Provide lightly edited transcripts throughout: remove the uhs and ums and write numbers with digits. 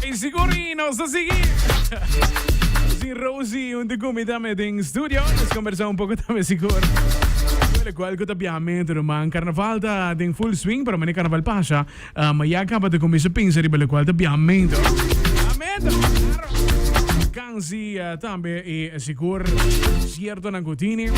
Y sigur nos ta sigui. Sin Rosie un te comida me den studio. Nos conversa un poco tambe sigur. Bueno, cual cu ta biamento, ruman. Carnaval ta den full swing, pero mane carnaval pasa. Uh, ma ya caba te comienza pensa riba locual ta biamento. Biamento, claro. Vakantie uh, tambe y sigur cierto nan cu tini.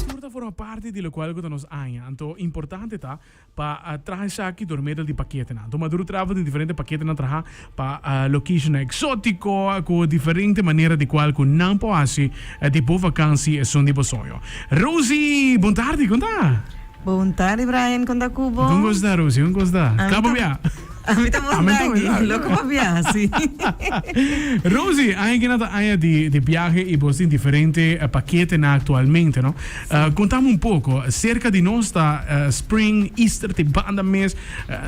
Tur ta forma parti di locual cu ta nos aña. Anto importante ta pa traha esaki door middel di paketenan. Anto Maduro Travel tin diferente paketenan traha pa locationnan exotico cu diferente manera di cual cu nan por haci di bo vakantie esun di bo soño. Rosie, bon tardi, con ta? Bon tardi Brian, con ta cu bo? Con cos ta Rosie, con cos ta? Cla pa bia? Ami ta bon danki, loco pa bia, si. Rosie, aña kina ta aña di di biahe y bo tin diferente paketenan actualmente, no? Contami un poco, cerca di nos ta Spring, Easter te banda mes,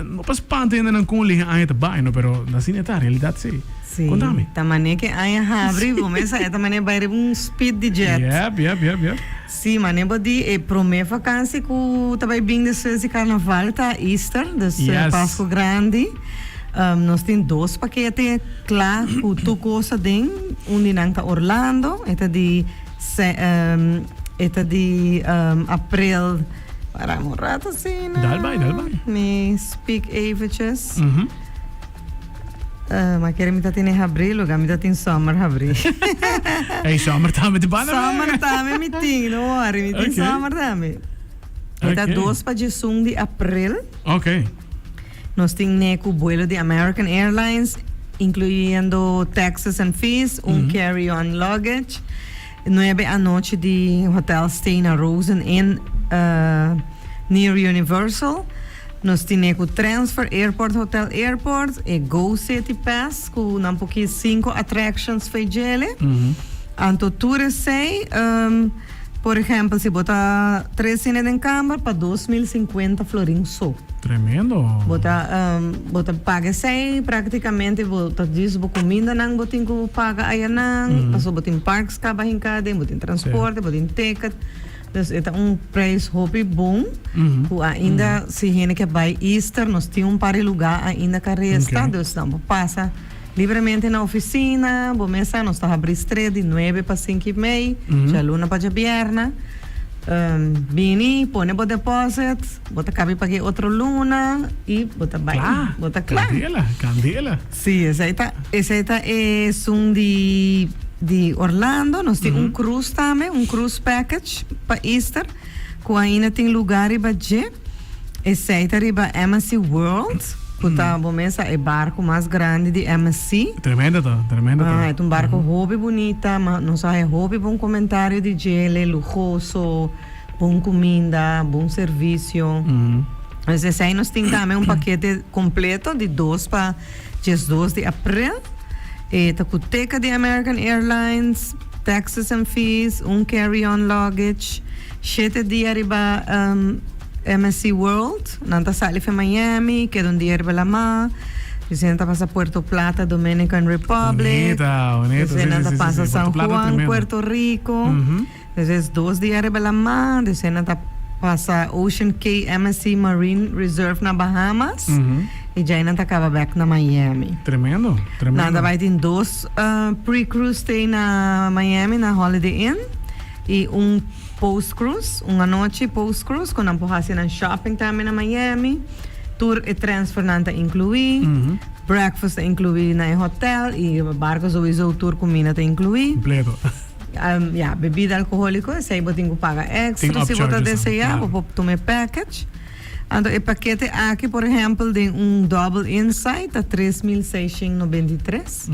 no pa spanta hendenan con lihe aña ta bay, no, pero asina e ta, realidad si. Sí, Contami. ta mane ke aña habri, bo mes sa e ta mane bay riba un speed di jet. Yep, yep, yep, yep. Sí, mane bo di e prome vakantie ku ta bai bin despues di karnaval ta Easter, dus Yes. Pasku Grandi. Nos tin dos pakete kla ku tur kos aden. Un di nan ta Orlando, e ta di se e ta di april, para un rato asina. Dal bai, dal bai. Mi speak eventjes. Ma kere mi ta tene habrí luga mi ta tin summer habrí. Ey summer tambe te banda. Summer tambe mi tin, no worry, mi tin summer tambe. E ta dos pa djesun di april. Ok. Nos tin ne ku buelo di American Airlines, incluyendo taxes and fees, un carry on luggage, nuebe anochi di hotel stay na Rosen Inn near Universal. Nos tine ku transfer airport hotel airport, e Go City Pass ku nan por kies sinku attractions fei djele. Anto tur esei, por ehempel si bo ta tres hende den kamber pa 2050 florin so. Tremendo. Bo ta bo ta paga esei praktikamente bo ta djis bo kumindanan bo tin ku paga ayanan, pasobra bo tin parks kaba hinka aden, bo tin transporte, bo tin ticket. Dus e ta un prijs hopi bon ku ainda si hende ke bai Easter nos tin un par di lugá ainda ka resta dus nan por pasa libremente na ofisina bo mes sa nos ta habri stre di nuebe pa sinku i mei djaluna pa djabièrnè bini pone bo deposit bo ta kabi pag'é otro luna i bo ta bai bo ta kla. Kandela kandela. Sí, esei ta, esei ta esun di, di Orlando. Nos tin un cruise tambe, un cruise package pa Easter, cu ainda tin lugar riba dje. Esei ta riba MSC World, cu ta bo mes sa e barco mas grandi di MSC. Tremendo ta, tremendo ta. Ah, e ta un barco hopi bunita, ma nos a haya hopi bon comentario di djele, luhoso, bon cuminda, bon servicio. Dus esei nos tin tambe un pakete completo di dos pa diesdos di april. E ta cu ticket di American Airlines, taxes and fees, un carry-on luggage, shete dia riba MSC World. Nan ta sali fe Miami, keda un dia riba lama. Despues nan ta pasa Puerto Plata, Dominican Republic. Bonita, bonita. Despues nan ta pasa San Juan, Puerto Rico. Despues dos dia riba lamá, despues nan ta pasa Ocean Cay MSC Marine Reserve na Bahamas y djai nan ta caba bek na Miami. Tremendo, tremendo. Nan ta bai tin dos pre-cruise stay na Miami na Holiday Inn y un post-cruise, un anochi post-cruise cu nan por haci nan shopping tambe na Miami. Tur e transfernan ta inclui, breakfast ta inclui na e hotel y barco sowieso tur cuminda ta inclui. Completo. Ya, bebida alcoholico esey bo tin cu paga extra si bo ta desea, bo por tuma e package. Anto e pakete aki por ehempel den un double inside ta 3693.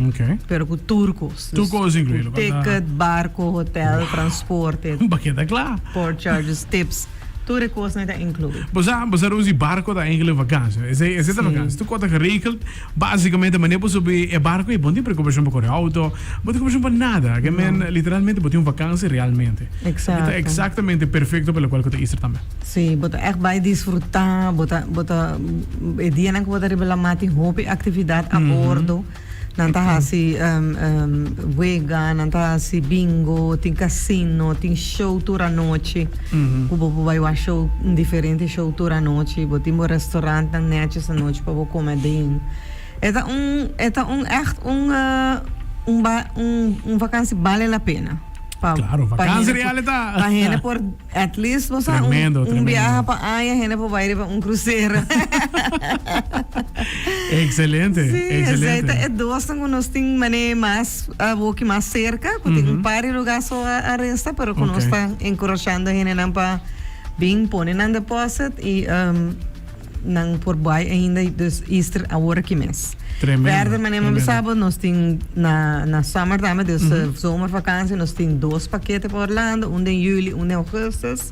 Pero cu tur cos. Tur cos incluido. Cu ticket, barco, hotel, transporte. Un pakete cla. Port charges, tips. Tur e cosnan ta inclui. Bo sa, bo sa Rosie, barco ta eigenlijk vakantie. Esey, esey ta vakantie. Tur cos ta geregeld. Basicamente manera bo subi e barco y bo no tin preocupacion pa core auto, bo no tin preocupacion pa nada. Ke men literalmente bo tin un vakantie realmente. Exacto. E ta exactamente perfecto pa locual cu ta Easter tambe. Si, bo ta echt bay disfruta, bo ta, bo ta, e dianan cu bo ta riba lamar tin hopi actividad a bordo. Nan ta haci wega, nan ta haci bingo, tin casino, tin show tur anochi. Cu bo por bay wak show, un diferente show tur anochi. Bo tin bo restaurantnan netjes anochi pa bo come aden. E ta un, e ta un echt un, un ba, un, un vakantie bale la pena. Pa, Claro, pa vakantie hende real por, e ta. pa hende por at least bo sa un, Tremendo, un tremendo. biaha pa aña hende por bai riba un crucero. Excelente, Sí, esei excelente. ta e dosnan ku nos tin manera mas awoki mas serka, ku tin un par di lugar so a a resta, pero ku nos Ok. ta enkurashando hendenan pa bin pone nan deposit i nan por bai ainda dus Easter awor aki mes. Tremendo, Verder manera mi tremendo. bisa bo nos tin na na summer tambe dus zomervakantie nos tin dos pakete pa Orlando, un den juli, un den augustus.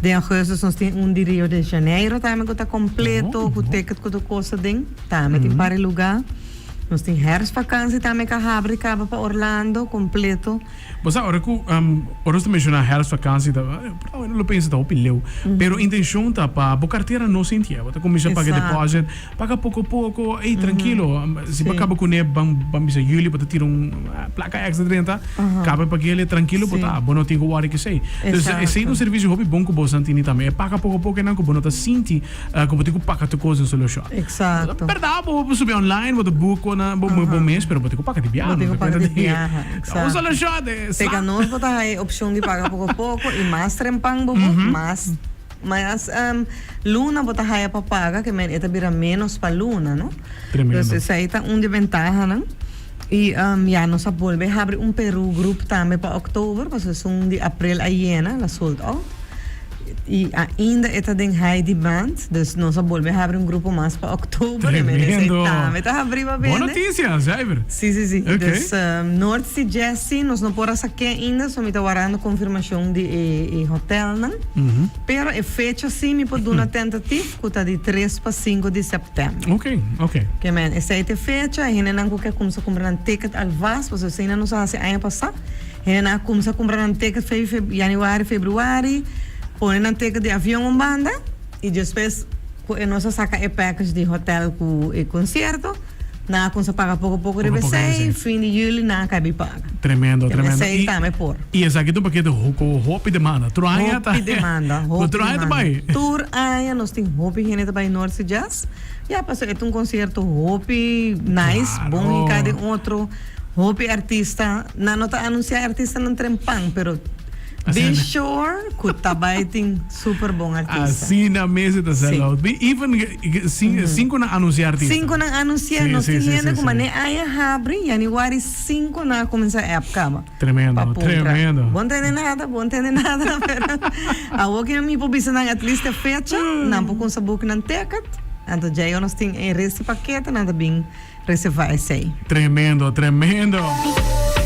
Den augustus nos tin un di Rio de Janeiro tambe ku ta kompleto, Oh, ku oh. ticket ku tur kos aden. Tambe tin par di luga. Nos tin herfstvakantie tambe ku a habri kaba pa Orlando kompleto. Bo sa ora ku ora nos ta menshoná herfstvakantie ta por lo pensa ta hopi leu, pero intencion ta pa bo kartera no sintié. Bo ta kuminsá paga deposit, paga poko poko, ey trankilo, si bo kaba kuné ban ban bisa juli bo ta tira un plaka extra drenta, kaba e pag'el trankilo bo ta, bo no tin ku wòri kesei. Dus esei ta un servisio hopi bon ku boso nan tini tambe, e paga poko poko enan ku bo no ta sinti ku bo tin ku paga tur kos den solo shòt. Exacto. Berdad bo por subi online, bo ta book na bo bo mes, pero bo tin ku paga di biaha. Bo tin ku paga di biaha, exacto. Un solo shot e Pega sa. nos bo ta haya e opcion di paga poko poko y mas trempan bo book, mas mas luna bo ta haya pa paga, ke men e ta bira menos pa luna, no? Tremendo. Dus esei ta un di bentahanan. Y ya nos a bolbe habri un Peru group tambe pa october, pasobra esun di april a yena, la sold out. Y ainda e ta den high demand, dus nos a bolbe habri un grupo mas pa october. E merece Tremendo. tambe ta habri pa Bon bende. noticia, zuiver. Si, si, si. Ok. Dus North Sea Jazz si nos no por a saké ainda, so mi ta warando confirmacion di e, e hotelnan. Pero e fecha si mi por duna tentative cu ta di 3 pa 5 di september. Ok, ok. Ke men, esei ta e fecha, e hendenan cu ke cuminsa cumpra nan ticket alvast, pasobra esei nan nos a haci aña pasa. Hendenan a kumsa kumpra nan ticket fe fe januari, februari, pone nan ticket di avion un banda y despues ku e nos a saka e package di hotel ku e concierto, nan a kumsa paga poko poko riba Poko poko riba esei, esei. fin di juli nan a kabi paga. Tremendo, tremendo. Esei Y tambe por. y esaki ta un pakete ho ku hopi demanda. Tur aña ta Hopi demanda, hopi Tur aña ta demanda. bai. Tur aña nos tin hopi hende ta bai North Sea Jazz. Ya, pasobra e ta un concierto hopi nice, bon Claro. hinká den otro. Hopi artista, nan no ta anuncia artistanan trempan, pero be sure cu ta bay tin super bon artista. Asina mes e ta sell Sí. out. Be even sin, sin cu nan anuncia artista. Sin cu nan anuncia, Sí, nos sí, tin sí, hende sí, cu sí. mane aña habri, januari 5 nan a cuminsa app caba. Tremendo, Pa puntra. tremendo. Bo no tende nada, bo no tende nada, pero awor cu mi por bisa nan at least e fecha, nan por cuminsa book nan ticket, anto djey nos tin e rest di pakete, nan ta bin Reserva esei. Tremendo, tremendo.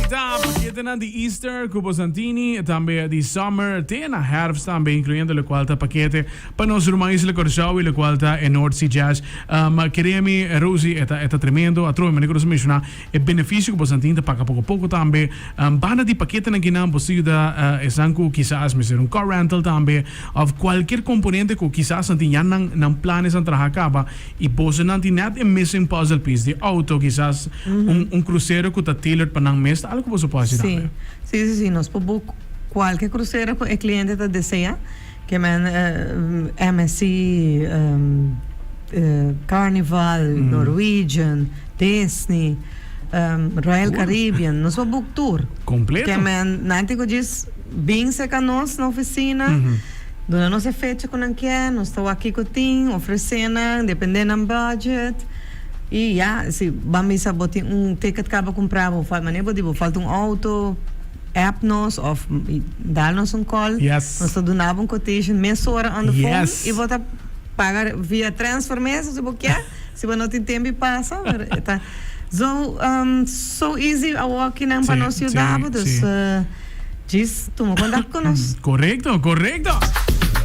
Ta paketenan di Easter cu bo Santini, tambe di Summer te na herfst tambe, incluyendo locual ta pakete pa nos ruman Isla Curaçao y locual ta e North Sea Jazz. Um, kere mi, Rosie, e ta, e ta tremendo. Atrobe, manera cu nos a menciona, e beneficio cu bo Santini ta paga poco poco tambe. Um, banda di paketenan kinan bo ta yuda uh, esnan cu kisas mester un car rental tambe, of cualkier componente cu kisas nan tin ya nan, nan planes nan traha caba. I bosonan tin net e missing puzzle piece di auto, kisas un un crucero cu ta tailored pa nan mes, ta algo cu boso por haci tambe. Sí, sí, sí, nos por book cualke crucero cu e cliente ta desea, ke men MSC, Carnival, Norwegian, Disney, Royal Caribbean, nos por book tur. Completo. Ke men nan tin cu djis bin cerca nos na oficina. Duna nos e fecha ku nan kier, nos ta wak kiko tin, ofresé nan, dependé nan budget. I ya, si ban bisa bo tin un ticket kaba kumprá, bo fal, manera bo di bo falta un outo, app nos of dal nos un call. Nos ta duna bo un quotation mesora on the phone y bo ta paga via transfer mes si bo kier. Si bo no tin tempo y pasa, pero e ta zo so easy awor kinan pa nos yuda bo, dus djis tuma kontak ku nos. Korekto, korekto!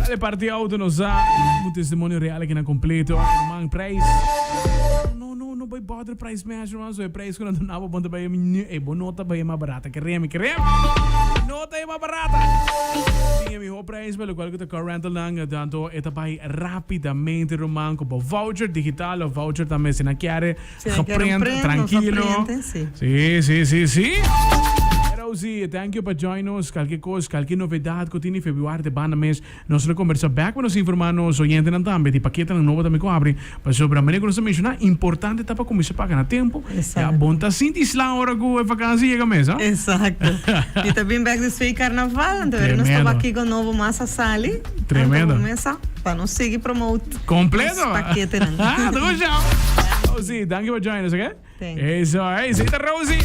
Dale parti auto nos sa un testimonio real akinan kompleto. Ruman prijs no no no bai bother prijs mes ruman so e prijs ku nan duna bo bon ta bai e bo no ta bai e mas barata keremi keremi no ta e mas barata tin e miho prijs pa lokual ku ta car rental nan tanto e ta bai rapidamente ruman ku bo voucher digital of voucher tambe si nan kier Si nan kier un geprint print, nos a trankilo print, si. Si si si si Rosie thank you pa join nos kalke kos kalke novedad ku tin di februari te banda mes Nos lo kombersá bèk pa nos informá nos oyentenan tambe di paketenan nobo tambe ku abri. Pasobra manera ku nos ta menshoná, importante ta pa kuminsá paga na tempu. Ya bon ta sinti sla ora ku e vakansi yega mes, ha? Exacto. I ta bin bèk despues di karnaval, anto ora nos ta wak kiko nobo mas a sali. Tremendo. Anto bo mes sa pa nos sigui promote Completo. nos paketenan. Ha, ta ku shau. Rosie, danki pa join nos, oke? Thanks. Eso, ey, si ta Rosie.